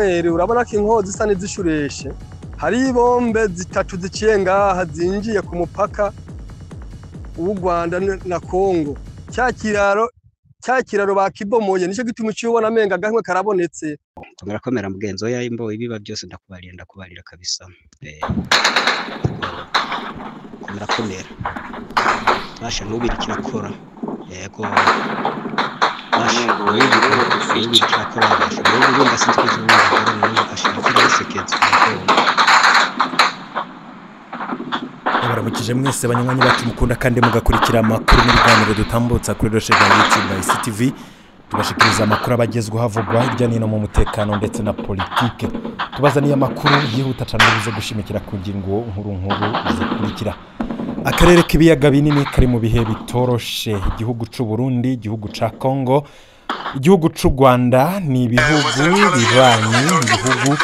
Samweli, urabona ko inkozi isa n'izishureshe. Hari ibombe zitatu ziciye ngaha zinjiye ku mupaka w'u Rwanda na Kongo. Cya kiraro bakibomoye, nico gituma uciye ubona amenga gahwe karabonetse. Komera komera mugenzi, oya, imbo ibiba byose ndakubarira, ndakubarira kabisa. Komera komera basha, nubiri kirakora, yego basha, nubiri kirakora basha, n'ubu urumva sinzi ko uzumva n'ubu basha kirasekeza, yego. Baramukije mwese banywanyi bacu mukunda kandi mugakurikira amakuru n'ibiganiro dutambutsa kuri Roche ya YouTube na ICTV. Tubashikiriza amakuru abagezweho havugwa hirya no hino mu mutekano ndetse na politike. Tubazaniye amakuru yihuta cyane bize gushimikira ku ngingo nkuru nkuru zikurikira: akarere k'ibiyaga binini kari mu bihe bitoroshe. Igihugu c'u Burundi, igihugu ca Congo, igihugu c'u Rwanda ni ibihugu bibanyi, ibihugu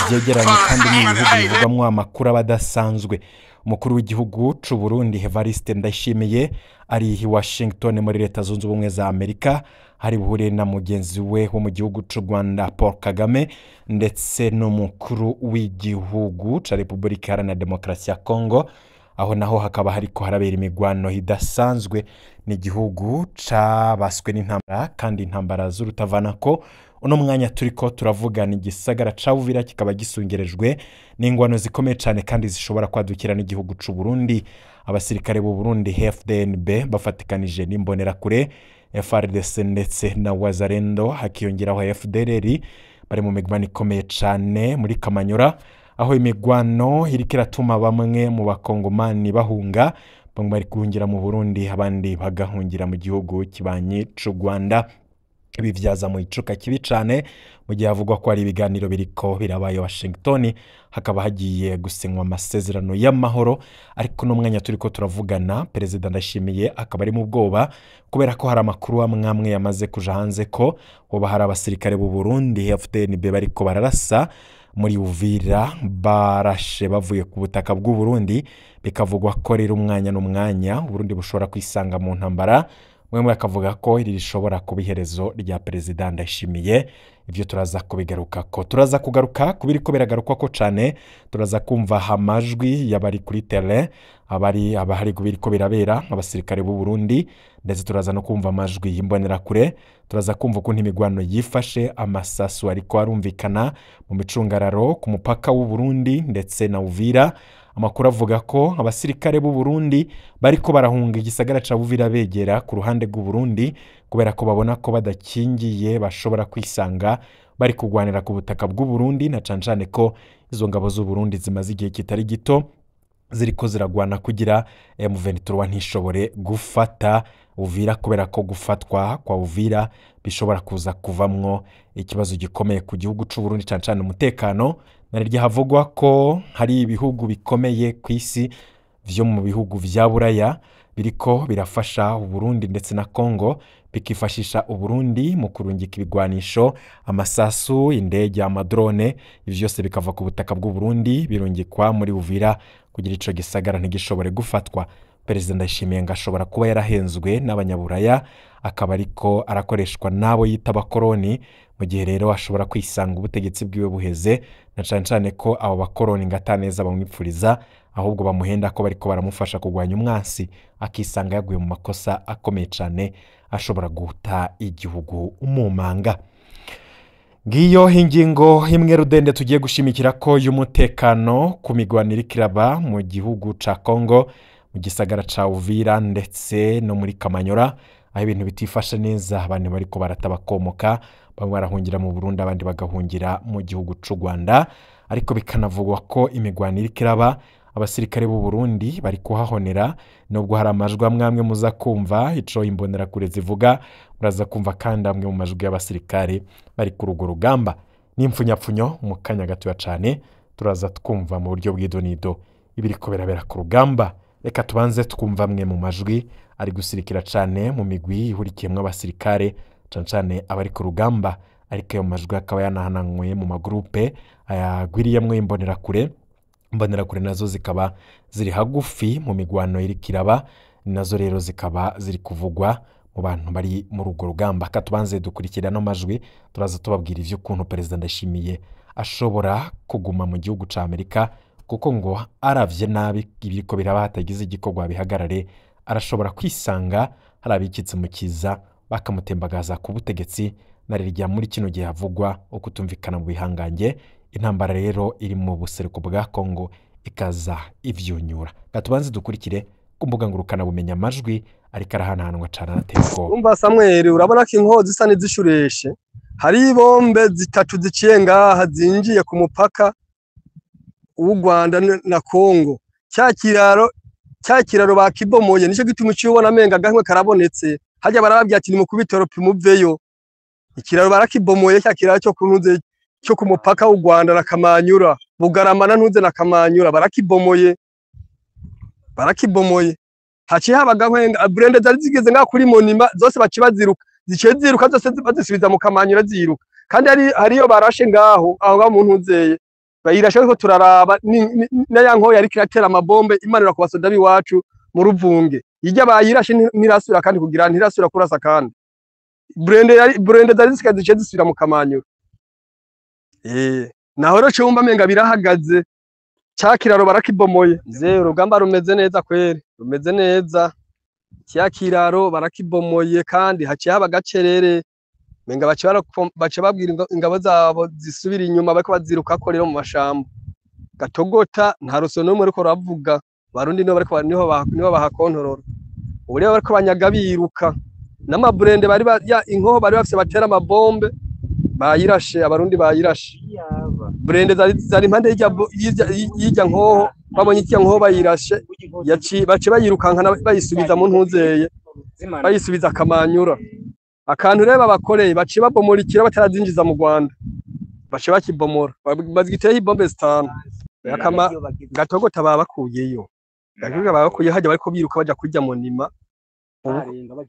byegeranye, kandi ni ibihugu bivugwamwo amakuru aba adasanzwe. Umukuru w'igihugu c'u Burundi Evariste Ndayishimiye ari i Washington muri Leta Zunze Ubumwe za Amerika, hari buhure na mugenzi we wo mu gihugu c'u Rwanda Paul Kagame, ndetse n'umukuru w'igihugu ca Repubulika Iharanira Demokarasi ya Congo. Aho naho hakaba hariko harabera imigwano idasanzwe. Ni igihugu cabaswe n'intambara kandi intambara z'urutavanako. Uno mwanya turiko turavugana, igisagara ca Uvira kikaba gisungerejwe n'ingwano zikomeye cyane kandi zishobora kwadukira n'igihugu c'u Burundi. Abasirikare b'u Burundi FDNB bafatikanije n'imbonerakure, FARDC ndetse na Wazalendo, hakiyongeraho FDLR, bari mu migwano ikomeye cyane muri Kamanyora, aho imigwano iriko iratuma bamwe mu bakongomani bahunga. Bamwe bari guhungira mu Burundi, abandi bagahungira mu gihugu kibanyi c'u Rwanda. Ibi byazamuye icuka kibi cyane mu gihe havugwa ko hari ibiganiro biriko birabaye Washington, hakaba hagiye gusinywa amasezerano y'amahoro. Ariko n'umwanya turiko turavugana, Perezida Ndashimiye akaba ari mu bwoba kubera ko hari amakuru amwe amwe yamaze kuja hanze ko hoba hari abasirikare b'u Burundi FDNB bariko bararasa muri Uvira, barashe bavuye ku butaka bw'u Burundi. Bikavugwa ko rero umwanya n'umwanya Burundi bushobora kwisanga mu ntambara. Mwe akavuga ko iri rishobora kuba iherezo rya Perezida Ndayishimiye. Ibyo turaza kubigaruka ko turaza kugaruka kubiri ko biragarukwa ko cyane. Turaza kumva amajwi y'abari kuri terrain, abari abahari kubiri ko birabera, abasirikare b'u Burundi, ndetse turaza no kumva amajwi y'imbonerakure. Turaza kumva ukuntu imigwano yifashe, amasasu ariko arumvikana mu micungararo ku mupaka w'u Burundi ndetse na Uvira. Amakuru avuga ko abasirikare b'u Burundi bariko barahunga igisagara ca Uvira begera ku ruhande rw'u Burundi, kubera ko babona ko badakingiye bashobora kwisanga bari kugwanira ku butaka bw'u Burundi, na cane cane ko izo ngabo z'u Burundi zimaze igihe kitari gito ziriko ziragwana kugira M23 ntishobore gufata Uvira, kubera ko gufatwa kwa Uvira bishobora kuza kuvamwo ikibazo gikomeye ku gihugu c'u Burundi, cane cane umutekano. Naryo havugwa ko hari ibihugu bikomeye ku isi vyo mu bihugu vya Buraya biriko birafasha Uburundi ndetse na Congo, bikifashisha Uburundi mu kurungika ibigwanisho, amasasu, indege, amadrone. Ivyo vyose bikava ku butaka bw'u Burundi birungikwa muri Uvira kugira ico gisagara ntigishobore gufatwa. Perezida Ndayishimiye ngo ashobora kuba yarahenzwe n'abanyaburaya, akaba ariko arakoreshwa n'abo yita abakoroni, mu gihe rero ashobora kwisanga ubutegetsi bwiwe buheze, na cane cane ko abo bakoroni ngo ataneza bamwipfuriza, ahubwo bamuhenda ko bariko baramufasha kurwanya umwansi, akisanga yaguye mu makosa akomeye cane ashobora guta igihugu mu manga. Ngiyo ingingo imwe rudende tugiye gushimikira ko y'umutekano ku migwano iriko iraba mu gihugu ca Congo, mu gisagara ca Uvira ndetse no muri Kamanyora, aho ibintu bitifashe neza. Abantu bariko barata bakomoka, bamwe barahungira mu Burundi, abandi bagahungira mu gihugu c'u Rwanda. Ariko bikanavugwa ko imigwano iriko iraba, abasirikare b'u Burundi bari kuhahonera, nubwo hari amajwi amwe amwe muza kumva ico imbonerakure zivuga. Muraza kumva kandi amwe mu majwi y'abasirikare bari kuri urwo rugamba n'impfunyapfunyo. Mu kanya gatoya cane turaza twumva mu buryo bw'idonido ibiriko birabera ku rugamba. Reka tubanze twumva amwe mu majwi ari gusirikira cane mu migwi ihurikiyemwo abasirikare, cane cane abari ku rugamba. Ariko ayo majwi akaba yanahananywe mu magurupe ayagwiriyemwo imbonerakure. Imbonerakure nazo zikaba ziri hagufi mu migwano iriko iraba, nazo rero zikaba ziri kuvugwa mu bantu bari muri urwo rugamba. Ka tubanze dukurikira ano majwi, turaza tubabwira ivy'ukuntu Perezida Ndayishimiye ashobora kuguma mu gihugu ca Amerika, kuko ngo aravye nabi ibiriko biraba hatagize igikorwa bihagarare, arashobora kwisanga hari abikitse mu kiza bakamutembagaza ku butegetsi. Narirya muri kino gihe havugwa ukutumvikana mu bihangange, intambara rero iri mu buseruko bwa Kongo ikaza ivyunyura. Gatubanze dukurikire ku mbuga ngurukana bumenya amajwi ariko arahanahanwa cane anateye ubwoba. Umva Samuel, urabona ko inkozi zisa n'izishureshe. Hari ibombe zitatu ziciye ngaha zinjiye ku mupaka w'u Rwanda na Kongo. Cya kiraro bakibomoye, nico gituma uciye ubona amenga gahwe karabonetse. Harya barababwira ati nimukubitoropi muveyo. Ikiraro barakibomoye, cya kiraro cyo kuntuze cyo ku mupaka w'u Rwanda na Kamanyura, Bugarama na Ntuze na Kamanyura, barakibomoye. Barakibomoye. Haciye haba gahwenga, burende zari zigeze ngaha kuri monima zose baciye baziruka, ziciye ziruka zose bazisubiza mu Kamanyura ziruka. Kandi hariyo barashe ngaho aho ngaho mu Ntuzeye, bayirashe ariko turaraba na ya nkoyo yariko iratera amabombe imanura ku basoda b'iwacu mu Ruvunge. Irya bayirashe ntirasubira kandi kugira ntirasubira kurasa, kandi burende zari zisigaye ziciye zisubira mu Kamanyura. Naho rero cumba amenga birahagaze, ca kiraro barakibomoye. Mzee, urugamba rumeze neza kweri, rumeze neza. Cya kiraro barakibomoye kandi haciye haba gacerere, menga bace babwira ingabo zabo zisubira inyuma, bariko bazirukako rero mu mashamba. Gatogota nta ruso n'umwe ariko ruravuga, Barundi nibo bariko nibo bahakontorora. Ubu rero bariko banyaga biruka, n'amaburende bari ya inkoho bari bafise batera amabombe bayirashe, Abarundi bayirashe. Burende zari impande y'irya nkoho, babonye irya nkoho bayirashe, yaci bace bayirukankana bayisubiza mu Ntuzeye, bayisubiza Kamanyura. Akantu rero babakoreye, baciye babomora ikiro batarazinjiza mu Rwanda, baciye bakibomora, bazigiteyeho ibombe zitanu. Akama Gatogota babakuyeyo, Gatogota babakuyeyo hajya bariko biruka baja kurya monima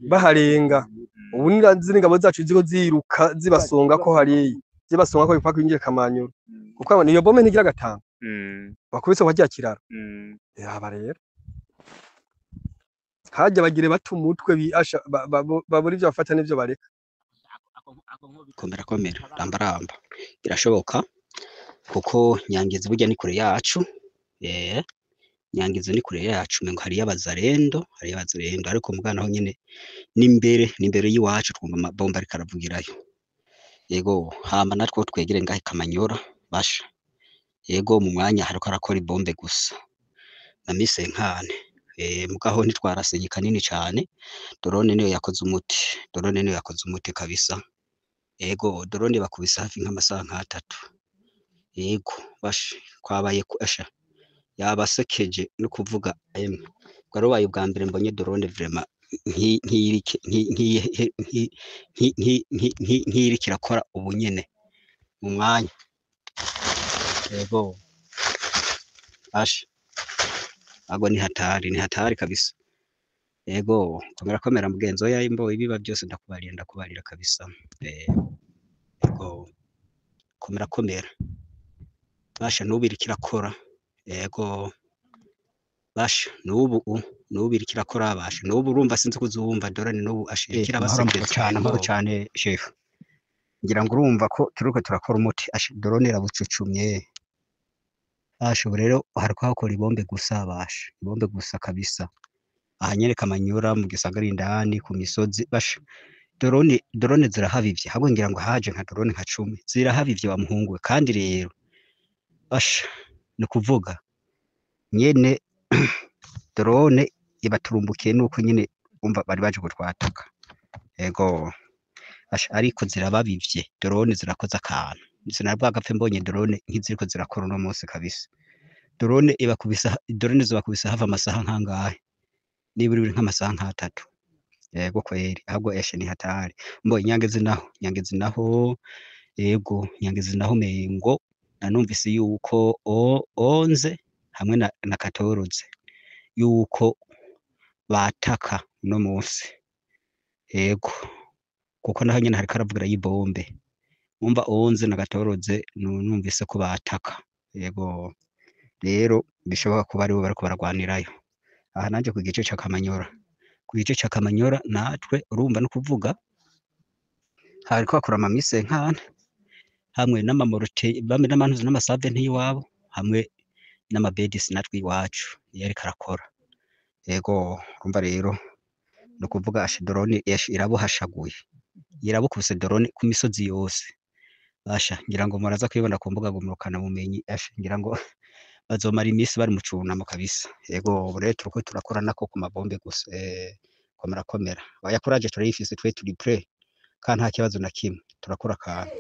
baharenga. Ubu zino ingabo zacu ziriko ziruka zibasonga ko hariya, zibasonga ko bipaka binjire Kamanyura, kuko niyo bombe ntigira gatanu bakubise kwa rya kiraro. Yaba rero hajya bagire bata umutwe biasha babura ivyo bafata n'ivyo bareka. Komera komera, ramba ramba. Birashoboka kuko Nyangezi burya ni kure yacu. Nyangezi ni kure yacu, mengo hariyo abazarendo, hariyo abazarendo, ariko mugana aho nyene n'imbere n'imbere y'iwacu twumva amabomba ariko aravugirayo. Yego, hama natwo twegere ngahe Kamanyora basha. Yego, mu mwanya hariko arakora ibombe gusa na misenkane. Mugaho ntitwarasenye kanini cane, drone niyo yakoze umuti, drone niyo yakoze umuti kabisa. Ego, drone bakubise hafi nk'amasaha nk'atatu. Yego, basha kwabaye asha yabasekeje no kuvuga emwe. Bwari bubaye ubwa mbere mbonye drone vraiment nk'iyiriko irakora ubu nyene mu mwanya. Yego, basha agwa ni hatari, ni hatari kabisa. Yego, komera komera mugenzi, oya imbo ibiba byose ndakubarira, ndakubarira kabisa. Yego, komera komera. Basha n'ubu iriko irakora. Yego, basha n'ubu iriko irakora, basha n'ubu urumva sinzi kuzumva drone n'ubu asha iriko Amahoro irabasekeza. cyane, amahoro Yego. cyane chef. Ngira ngo urumva ko turiko turakora umuti, asha drone irabucucumye. Basha ubu rero hariko hakora ibombe gusa, basha ibombe gusa kabisa. Aha nyene Kamanyura mu gisagara indani ku misozi, basha drone zirahabivye, ahubwo ngira ngo haje nka drone nka 10 zirahabivye wa muhungu we. Kandi rero basha ni ukuvuga nyene drone ibaturumbukiye nuko nyene umva bari baje kutwataka. Ego, basha ariko zirababivye, drone zirakoze akantu. Sinabwagapfe mbonye drone nk'iziriko zirakora uno munsi kabisa. Drone ibakubisa, drone zibakubisa hava amasaha nkangahe? Nibura uri nk'amasaha nk'atatu. Yego kweri, ahubwo eshe ni hatari. Mbo Nyangezi naho, Nyangezi naho, yego, Nyangezi naho mengo nanumvise yuko 11 hamwe na 14 yuko bataka uno munsi. Yego, kuko naho nyene hariko haravugira y'ibombe. Umva 11 na 14 numvise ko bataka. Yego, rero bishoboka kuba aribo bariko baragwanirayo. Aha nanje ku gice ca Kamanyora. Ku gice ca Kamanyora natwe urumva no kuvuga hariko hakora amamise nkane. Hamwe n'amamorote bamwe n'amantuzi n'amasave ntiyiwabo hamwe n'amabedisi natwe iwacu niyo ariko arakora. Yego urumva rero ni ukuvuga asha drone irabuhashaguye, irabukubise drone ku misozi yose. Asha ngira ngo muraza kuyibona ku mbuga ngurukana bumenyi, asha ngira ngo bazomara iminsi bari mu cunamo kabisa. Yego ubu rero turiko turakora nako ku mabombe gusa, komera komera. Oya courage turayifise, twe turi prêt kandi nta kibazo na kimwe, turakora akantu.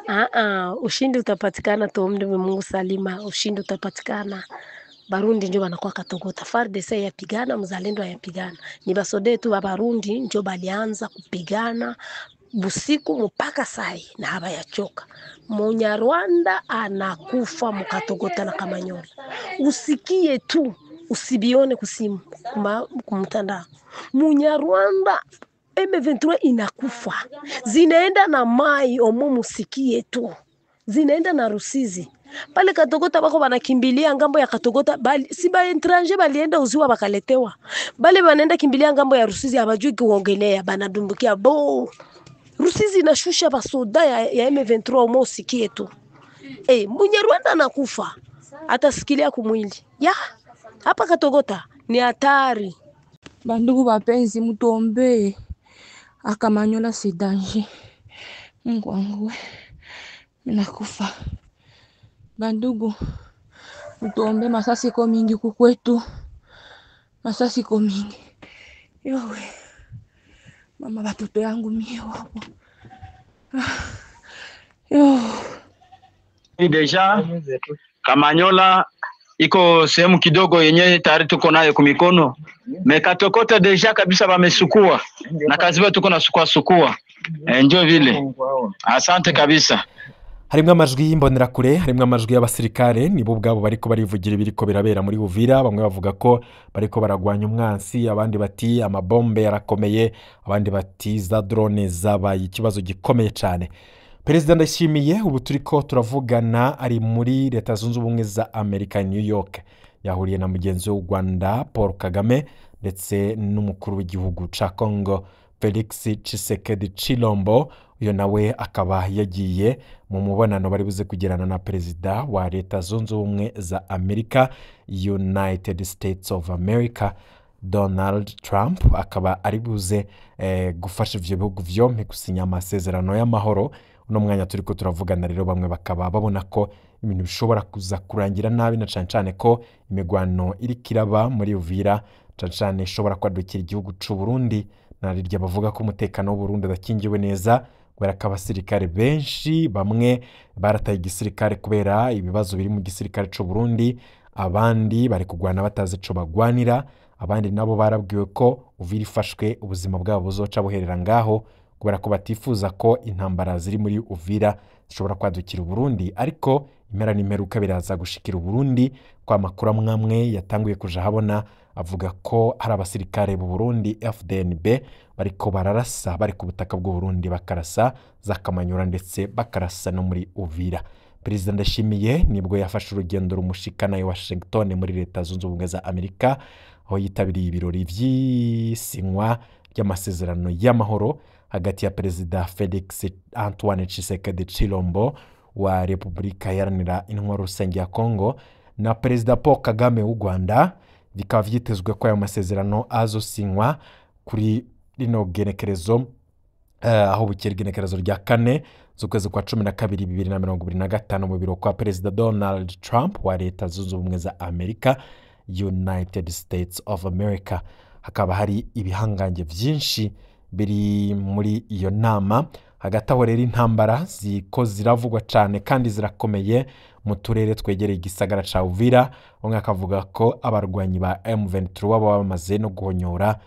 Ah, ushindi utapatikana, tuombe Mungu salima, ushindi utapatikana. Barundi njo banakuwa katogota, FARDC yapigana, mzalendo ayapigana. Ni basode tu ba Barundi njo balianza kupigana busiku mpaka sai na habayachoka. Munyarwanda anakufa mukatogota na Kamanyola. Usikie tu, usibione kusimu kumtandao. Munyarwanda M23 inakufa, zinaenda na mai omo, musikie tu, zinaenda na Rusizi pale Katogota, bako banakimbilia ngambo ya Katogota bali, si ba étranger balienda uziwa bakaletewa bale banaenda kimbilia ngambo ya Rusizi, habajui kuongelea, banadumbukia bo Rusizi inashusha basoda ya M23 omo, usikie tu Munyarwanda anakufa atasikilia kumwili ya hapa Katogota ni hatari. Bandugu bapenzi, mutuombee Akamanyola c'est danger. Mungu wangu we, minakufa. Bandugu mutuombe, masasi iko mingi kukwetu, masasi iko mingi. Yowe mama, batoto yangu mie wapo. Yo. Déjà Kamanyola iko sehemu kidogo yenye tayari tuko nayo kumikono mekatokota déjà kabisa, wamesukua na kazi wetu tuko na sukua sukua, njo vile. Asante kabisa. Harimwo amajwi y'imbonerakure, harimwo amajwi y'abasirikare, nibo ubwabo bariko barivugira ibiriko birabera muri Uvira. Bamwe bavuga ko bariko baragwanya umwansi, abandi bati amabombe yarakomeye, abandi bati za drone zabaye ikibazo gikomeye cyane. Perezida Ndayishimiye ubu turiko turavugana ari muri Leta Zunze Ubumwe za Amerika, New York, yahuriye na mugenzi w'u Rwanda Paul Kagame ndetse n'umukuru w'igihugu ca Congo Felix Tshisekedi Chilombo. Uyo nawe akaba yagiye mu mubonano bari buze kugirana na perezida wa Leta Zunze Ubumwe za Amerika, United States of America, Donald Trump, akaba ari buze gufasha ivyo bihugu vyompi gusinya amasezerano y'amahoro. Uno mwanya turiko turavugana rero bamwe bakaba babona ko ibintu bishobora kuza kurangira nabi, na cane cane ko imigwano iriko iraba muri Uvira cane cane ishobora kwadukira igihugu c'u Burundi, na rirya bavuga ko umutekano w'u Burundi udakingiwe neza kubera ko abasirikare benshi bamwe barataye igisirikare kubera ibibazo biri mu gisirikare c'u Burundi, abandi bari kugwana batazi ico bagwanira, abandi nabo barabwiwe ko Uvira ifashwe ubuzima bwabo buzoca buherera ngaho kubera ko batifuza ko intambara ziri muri Uvira zishobora kwadukira Burundi. Ariko impera n'imperuka biraza gushikira Burundi, kwa makuru amwe yatanguye kuja habona avuga ko hari abasirikare b'u Burundi FDNB bariko bararasa bari ku butaka bw'u Burundi, bakarasa za Kamanyura ndetse bakarasa no muri Uvira. Perezida Ndayishimiye nibwo yafashe urugendo rumushikana i Washington muri Leta Zunze Ubumwe za Amerika, aho yitabiriye ibirori vy'isinywa ry'amasezerano y'amahoro hagati ya Perezida Felix Antoine Tshisekedi Chilombo wa Repubulika Iharanira Intwaro Rusange ya Congo na Perezida Paul Kagame w'u Rwanda. Bikaba vyitezwe ko ayo masezerano azosinywa kuri rino genekerezo, aho bukera igenekerezo rya 4 z'ukwezi kwa 12 2025 mu biro kwa Perezida Donald Trump wa Leta Zunze Ubumwe za Amerika, United States of America. Hakaba hari ibihangange vyinshi biri muri iyo nama. Hagati aho rero intambara ziko ziravugwa cyane kandi zirakomeye mu turere twegereye igisagara ca Uvira. Umwe akavuga ko abarwanyi ba M23 baba bamaze no guhonyora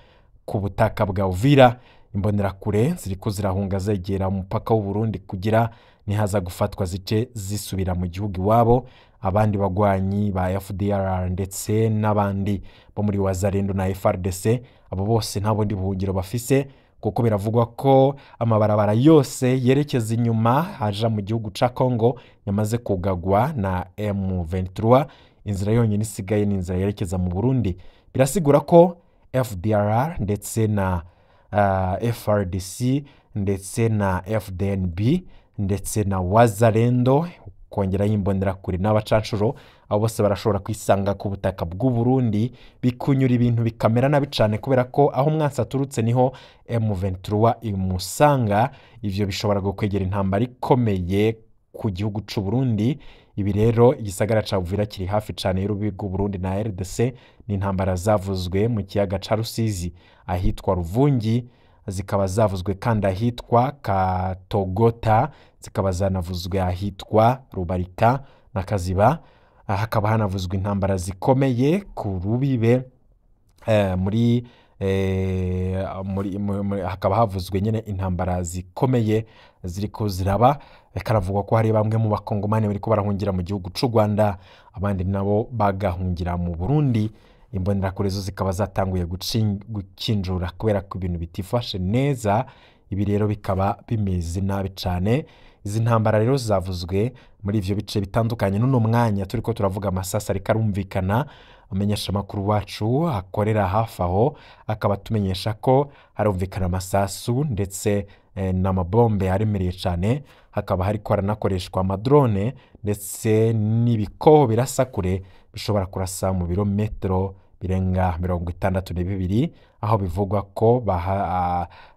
ku butaka bwa Uvira. Imbonerakure ziriko zirahunga zegera umupaka w'u Burundi kugira nihaza gufatwa zice zisubira mu gihugu iwabo. Abandi bagwanyi ba FDLR ndetse n'abandi bo muri Wazalendo na FARDC, abo bose nta bundi buhungiro bafise, kuko biravugwa ko amabarabara yose yerekeza inyuma haja mu gihugu ca Congo yamaze kugagwa na M23. Inzira yonyine isigaye ni inzira yerekeza mu Burundi. Birasigura ko FDLR ndetse na FRDC ndetse na FDNB ndetse na Wazalendo, kongera y'imbonerakure n'abacanshuro, abo bose barashobora kwisanga ku butaka bw'u Burundi, bikunyura ibintu bikamera nabi cyane, kubera ko aho umwansi aturutse niho M23 imusanga. Ivyo bishobora gukwegera intambara ikomeye ku gihugu c'u Burundi. Ibi rero igisagara ca Uvira kiri hafi cyane y'urubibi rw'u Burundi na RDC. Ni intambara zavuzwe mu kiyaga ca Rusizi ahitwa Ruvungi, zikaba zavuzwe kandi ahitwa Katogota, zikaba zanavuzwe ahitwa Rubarika na Kaziba. Hakaba hanavuzwe intambara zikomeye ku rubibe muri hakaba havuzwe nyine intambara zikomeye ziriko ziraba. Bikaravugwa ko hari bamwe mu bakongomani bariko barahungira mu gihugu c'u Rwanda, abandi nabo bagahungira mu Burundi. Imbonerakure zo zikaba zatanguye gukinjura kubera ko ibintu bitifashe neza. Ibi rero bikaba bimeze nabi cyane. Izi ntambara rero zavuzwe muri ivyo bice bitandukanye. N'uno mwanya turiko turavuga amasasa ariko arumvikana. Amenyesha makuru wacu akorera hafi aho akaba atumenyesha ko harumvikana amasasu ndetse n'amabombe aremereye cyane. Hakaba hariko haranakoreshwa amadrone ndetse n'ibikoho birasa kure bishobora kurasa mu birometero birenga 62, aho bivugwa ko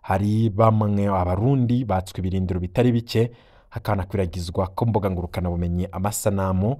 hari bamwe abarundi batswe ibirindiro bitari bike. Hakanakwiragizwa ko mbuga ngurukana bumenyi amasanamu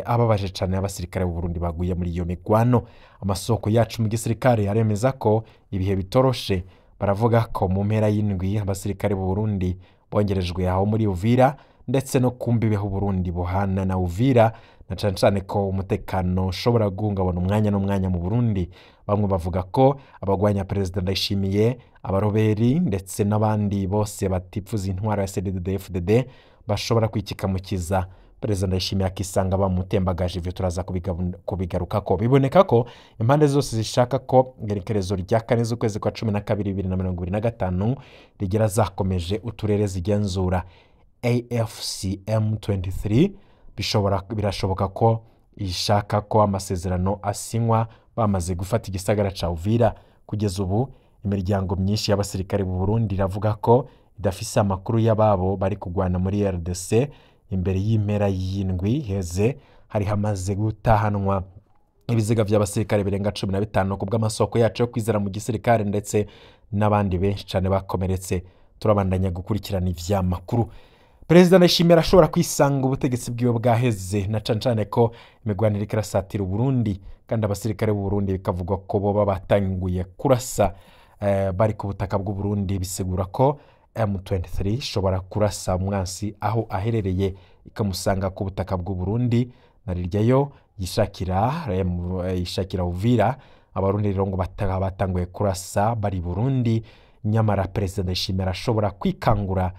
ababaje cyane abasirikare b'u Burundi baguye muri iyo migwano. Amasoko yacu mu gisirikare aremeza ko ibihe bitoroshe. Baravuga ko mu mpera y'indwi abasirikare b'u Burundi bongerejwe aho muri Uvira ndetse no kumbibe h'u Burundi buhana na Uvira, na cyane cyane ko umutekano ushobora guhungabana umwanya n'umwanya mu Burundi. Bamwe bavuga ko abagwanya Perezida Ndayishimiye, abaroberi ndetse n'abandi bose batipfuza intwaro ya CNDD-FDD bashobora kwikikamukiza Perezida Ndayishimiye akisanga bamutembagaje. Ivyo turaza kubigarukako. Biboneka ko impande zose zishaka ko igerekerezo rya 4 z'ukwezi kwa 12 2025 rigera zakomeje uturere zigenzura. AFC M23 birashoboka ko ishaka ko amasezerano asinywa bamaze gufata igisagara ca Uvira. Kugeza ubu imiryango myinshi y'abasirikare b'u Burundi iravuga ko idafise amakuru y'ababo bari kugwana muri RDC. Imbere y'impera y'indwi heze hari hamaze gutahanwa ibiziga by'abasirikare birenga 15 ku bw'amasoko yacu yo kwizera mu gisirikare, ndetse n'abandi benshi cyane bakomeretse. Turabandanya gukurikirana ivyamakuru. Perezida Ndayishimiye arashobora kwisanga ubutegetsi bwiwe bwaheze, na cane cane ko imigwanire irasatira Burundi, kandi abasirikare b'u Burundi bikavugwa ko boba batanguye kurasa bari ku butaka bw'u Burundi. Bisigura ko M23 ishobora kurasa umwansi aho aherereye ikamusanga ku butaka bw'u Burundi, na riryayo yishakira Uvira. Abarundi rero ngo batanguye kurasa bari Burundi. Nyamara Perezida Ndayishimiye arashobora kwikangura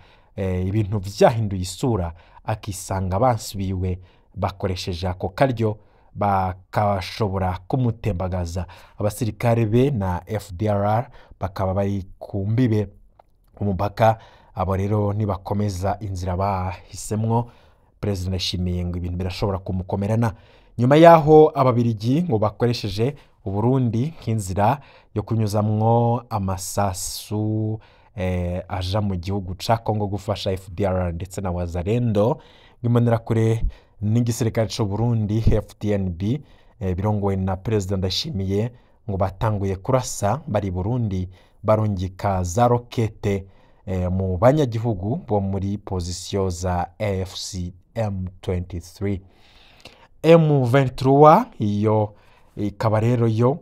ibintu vyahinduye isura, akisanga bansubiwe bakoresheje ako karyo bakashobora kumutembagaza. Abasirikare be na FDLR bakaba bari ku mbibe umupaka. Abo rero nibakomeza inzira bahisemwo, Perezida Ndayishimiye ngo ibintu birashobora kumukomerana. Nyuma yaho ababirigi ngo bakoresheje Uburundi nk'inzira yo kunyuzamwo amasasu aja mu gihugu ca Kongo gufasha FDLR ndetse na Wazalendo. Imbonerakure n'igisirikare c'u Burundi FDNB birongowe na Perezida Ndayishimiye ngo batanguye kurasa bari Burundi, barungika za rokete mu banyagihugu bo muri pozisiyo za AFC M23. M23 iyo ikaba rero yo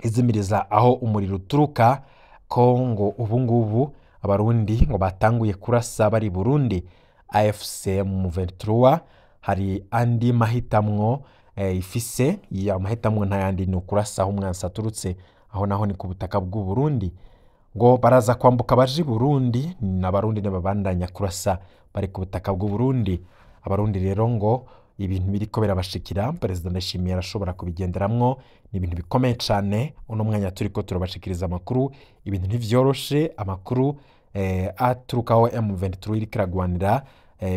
izimiriza aho umuriro uturuka, ko ngo ubungubu abarundi ngo batanguye kurasa bari Burundi. AFC M23 hari andi mahitamwo ifise, ya mahitamwo ntayandi ni ukurasa aho umwansi aturutse, aho naho ni ku butaka bw'u Burundi. Ngo baraza kwambuka baje Burundi, n'abarundi n'ababandanya kurasa bari ku butaka bw'u Burundi. Abarundi rero ngo ibintu biriko birabashikira, Perezida Ndayishimiye arashobora kubigenderamwo. Ni ibintu bikomeye cyane. Uno mwanya turiko turabashikiriza amakuru, ibintu ntivyoroshe. Amakuru aturukaho M23 iriko iragwanira,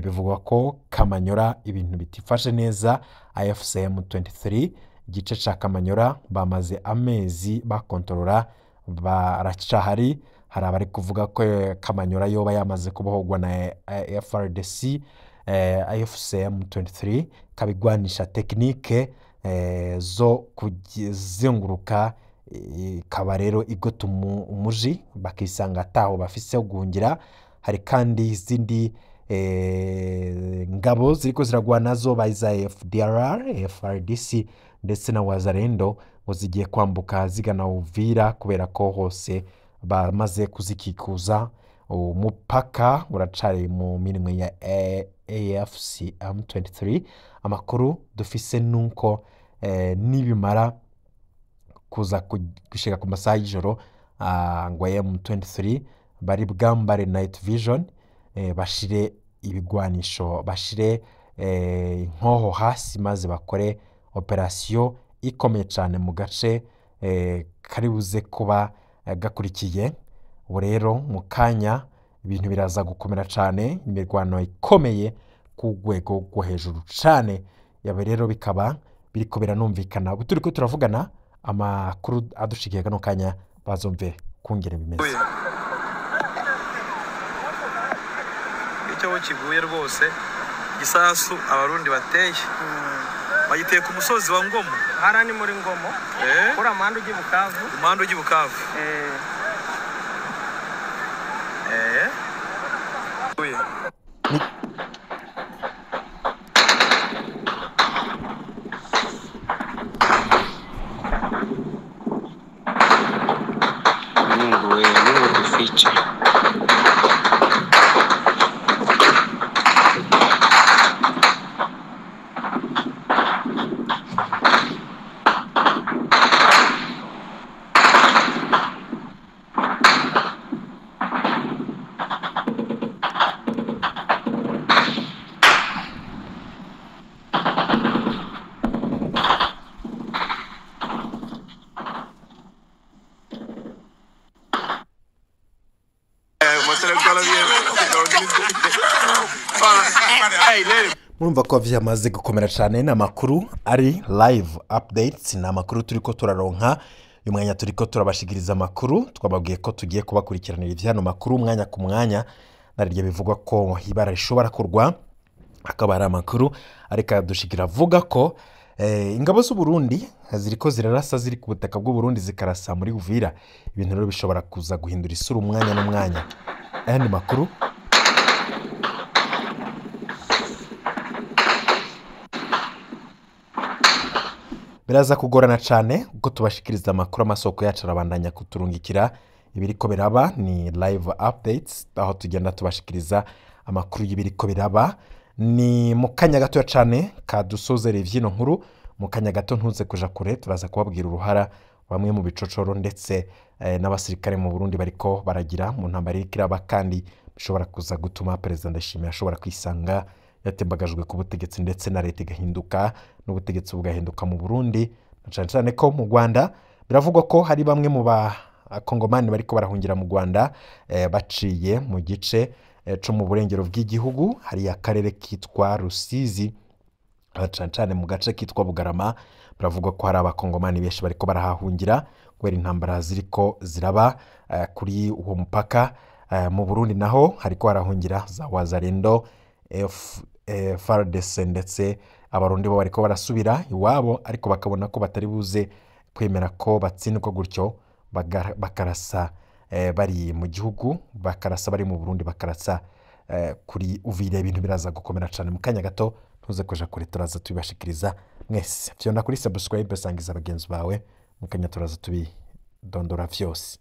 bivugwa ko Kamanyora ibintu bitifashe neza. AFC M23 igice ca Kamanyora bamaze amezi bakontorora, baracahari. Hari abari kuvuga ko Kamanyola yoba yamaze kubohogwa na FRDC, AFC M23 kabigwanisha tekinike zo kuzenguruka, ikaba rero igota umuji bakisanga ataho bafise ho guhungira. Hari kandi izindi ngabo ziriko ziragwana zo baza FDLR, FRDC ndetse na Wazalendo ngo zigiye kwambuka zigana Uvira kubera ko hose bamaze kuzikikuza. Umupaka uracari mu minwe ya AFC M23. Amakuru dufise nuko nibimara kuza gushika ku masaha y'ijoro, ngo M23 bari bwambare night vision, bashire ibigwanisho, bashire inkoho hasi maze bakore operasiyo ikomeye cyane mu gace kari buze kuba gakurikiye. Ubu rero mu kanya ibintu biraza gukomera cyane, imirwano ikomeye ku rwego rwo hejuru cyane. Yaba rero bikaba biriko biranumvikana. Ubu turiko turavugana amakuru adushikiye kano kanya, bazumve kungere bimeze. Icyo kiguye rwose gisasu abarundi bateye bagiteye ku musozi wa Ngomo. Hara ni muri Ngomo, kuri amahanda ujya Bukavu. Umuhanda ujya Bukavu. Mungu we, Mungu tufiche. Murumva ko vyamaze gukomera cyane. Ni amakuru ari live updates, ni amakuru turiko turaronka uyu mwanya, turiko turabashikiriza amakuru. Twababwiye ko tugiye kubakurikiranira ivyano makuru umwanya ku mwanya, nariryo bivugwa ko ibara rishobora kurwa, akaba ari amakuru ariko adushikira avuga ko ingabo z'u Burundi ziriko zirarasa ziri ku butaka bw'u Burundi zikarasa muri Uvira. Ibintu rero bishobora kuza guhindura isura umwanya n'umwanya. Ayandi makuru biraza kugorana cyane kuko tubashikiriza amakuru, amasoko yacu arabandanya kuturungikira ibiriko biraba. Ni live updates aho tugenda tubashikiriza amakuru y'ibiriko biraba. Ni mu kanya gato cyane kadusozera ivyino nkuru. Mu kanya gato ntuze kuja kure, turaza kubabwira uruhara bamwe mu bicocoro ndetse n'abasirikare mu Burundi bariko baragira mu ntambara iriko iraba, kandi bishobora kuza gutuma Perezida Ndayishimiye ashobora kwisanga yatembagajwe ku butegetsi ndetse na leta igahinduka n'ubutegetsi bugahinduka mu Burundi. Na cyane cyane ko mu Rwanda biravugwa ko hari bamwe mu bakongomani bariko barahungira mu Rwanda, baciye mu gice co mu burengero bw'igihugu, hari akarere kitwa Rusizi, cyane cyane mu gace kitwa Bugarama. Biravugwa ko hari abakongomani benshi bariko barahahungira kubera intambara ziriko ziraba kuri uwo mupaka. Mu Burundi naho hariko harahungira za Wazalendo, FARDC ndetse abarundi bo bariko barasubira iwabo, ariko bakabona ko batari buze kwemera ko batsindwa gutyo, bakarasa bari mu gihugu, bakarasa bari mu Burundi, bakarasa kuri Uvira. Ibintu biraza gukomera cyane mu kanya gato, ntuze kuja kure, turaza tubibashikiriza mwese. Fyonda kuri subscribe, sangiza bagenzi bawe, mu kanya turaza tubidondora vyose.